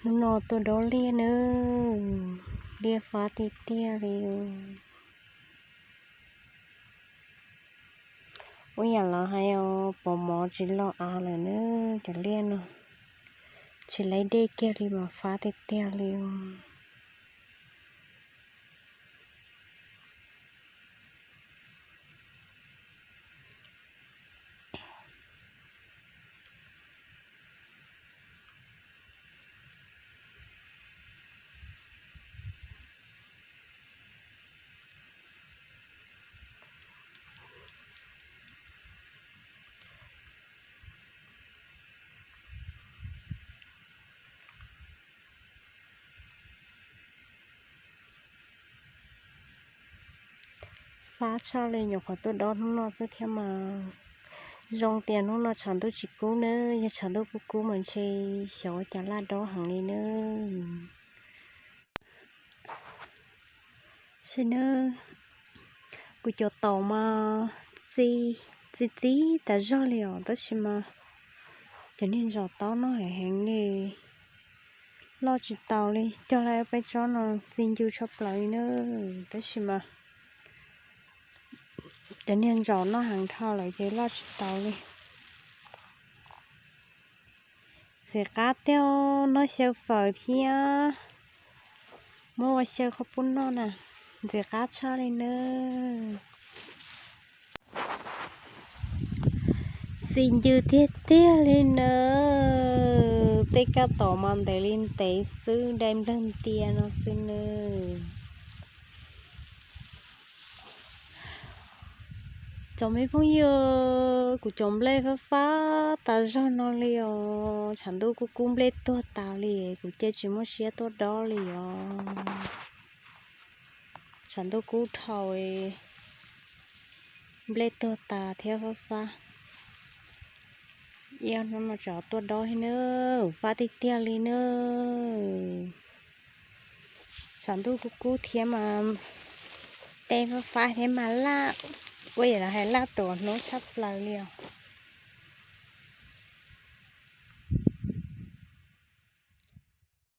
Hnub no tuaj dob liaj nawb, liaj fab tiag tiag li. Ua yam lawv hais os, pos mov tsis loj av lawm nawb, cov liaj no tsis laib dej kiag li mas fab tiag tiag li. Fab tshaj li, nyuam qhuav tuaj dob hnub no xwb thiab mas. Zoo tias hnub no tshav ntuj tsis kub nawb, yog tshav ntuj kub kub mas ntshe xyov ua cas laj dob heev li nawb. Saib nawb, kuv cov taum mas txi txi tas zog li os, tab sis mas cov niag ntsaum taub no heev heev li, loj tsis taus li. Cog lawm peb tsob no txi ncw tshaj plaws li nawb, tab sis mas cov niag ntsaum noj heev dhau lawm ces loj tsis taus li. Ntxim qab tiag, noj xyaw fawm thiab muab ua xyaw qhov pub noj na, ntxim qab tshaj li nawb. Txi ncw tiag tiag li nawb, tej kaj tom mas ntev li ntev xwb, dai nplawg ntia no xwb nawb. Tsoom me phooj ywg, kuv cov nplej fab fab tas zog no li os, tshav ntuj kub kub nplej tuag tas li, kuv cia tsis muaj siab tuaj dob li os. Tshav ntuj kub dhau, nplej tuag tas thiab fab fab. Ib ob hnub no tsam tuaj dob thiab nawb, fab tiag tiag li nawb. Tshav ntuj kub kub thiab mas tej fab fab thiab mas laj, ua yam li hais laj tuam hnub tshaj plaws li os.